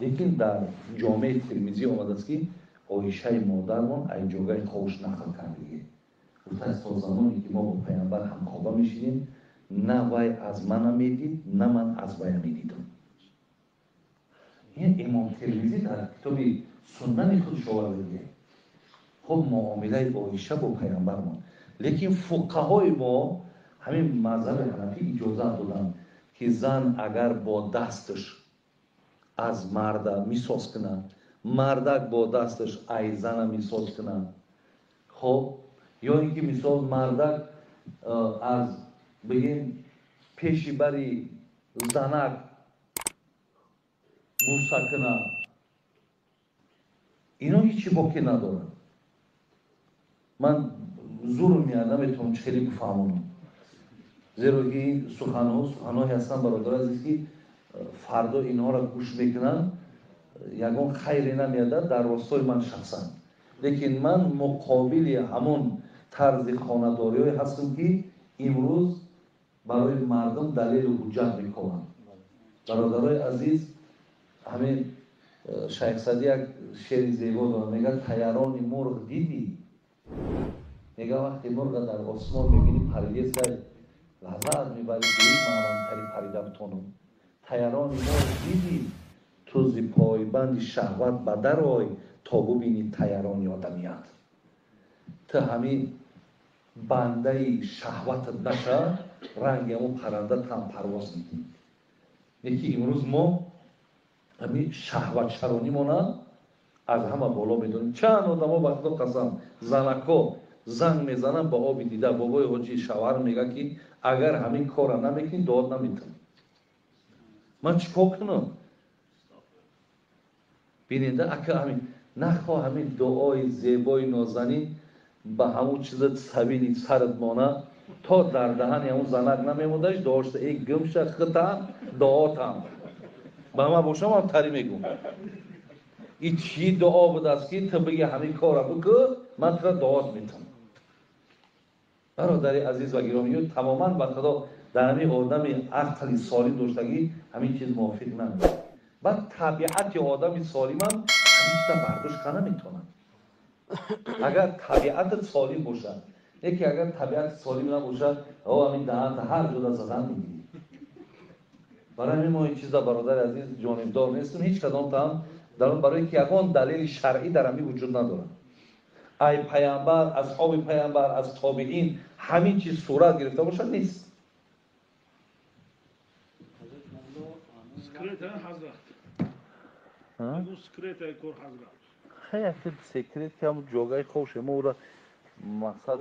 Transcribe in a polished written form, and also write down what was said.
Лекин дар Ҷомеи Термизӣ омадааст, ки Оишаи модармон ай ҷогаи хобш нақл кардагӣ. Гуфтааст, то замоне ки мо бо пайғамбар ҳамхоба мешидем, на вай аз мана медид, на ман аз вая медидам. Ин Имом Термизӣ дар китоби Суннани худш овардагӣ. Хуб, муомилаи Оиша бо пайғамбармон. Лекин фуқаҳои мо ҳамин мазҳаби ҳанафӣ иҷозат доданд, ки зан агар бо дасташ аз марда мисоз кунад, мардак бо дасташ ай зана мисоз кунад, хоб, ё ин ки мисол мардак аз бигем пеши бари занак буса кунад, ино ҳечи боке надорад. Ман зур меяд, наметавонам чӣ хеле бифаҳмонам, зеро ки ин суханҳо суханҳое ҳастанд, бародари азиз, ки фардо инҳоро гӯш мекунанд, ягон хайре намеядад дар ростои ман шахсан. Лекин ман муқобили ҳамон тарзи хонадориҳое ҳастам, ки имрӯз барои мардум далелу ҳуҷҷат мекунанд. Бародарои азиз, ҳамин Шайх Саъдӣ як шеъри зебо дорад, мегӯяд: таярони мурғ дидӣ? Мегӯяд, вақте мурға дар осмон мебинӣ, паридесай, лаззат мебарӣ, гӯӣ манам тари парида битонам. Таярони мурғ дидӣ? Ту зи пойбанди шаҳват ба дар ой, то бубинӣ таярони одамият. Ту ҳамин бандаи шаҳватат наша, ранги ҳамон парранда там парвоз мекунӣ. Лекин имрӯз мо ҳамин шаҳватшаронимона аз ҳама боло медонем. Чанд одамо, ба Худо қасам, занакҳо занг мезананд ба оби дида: бобои ҳоҷӣ, шавҳар мегӯяд, ки агар ҳамин корра намекунӣ, дуот наметавонӣ. Ман чӣ кор кунам? Бинеда, ака, ҳамин нахоҳ ҳамин дуои зебои нозанин ба ҳамун чиза сабили сарат мона, то дар даҳани ҳамун занак намемондаш, дуошта эй гумша хитам дуотам. Ба ман бошам ҳам тари мегум. И чӣ дуо будааст, ки ту бигӣ ҳамин корра бикӯ, ман тура дуот метавонам. Бародари азиз ва гиромӣ, тамоман ба Худо дар ҳамин одами ақли солим доштагӣ ҳамин чиз мувофиқ намеояд. Баъд табиати одами солимам ҳамин чиза бардошт карда наметавонад. Агар табиатат солим бошад, яке агар табиати солим набошад, о ҳамин даҳанта ҳар ҷода задан мегирӣ. Барои ҳамин мо ин чиза, бародари азиз, ҷонибдор нестем, ҳеҷ кадом там дар он, барои ки ягон далели шаръӣ дар ҳамин вуҷуд надорад. Ай пайғамбар, асҳоби пайғамбар, аз тобеин ҳамин чиз сурат гирифта бошад, нест. Хай, як секрет ки ҳамун ҷогаи хобше, мо ура мақсад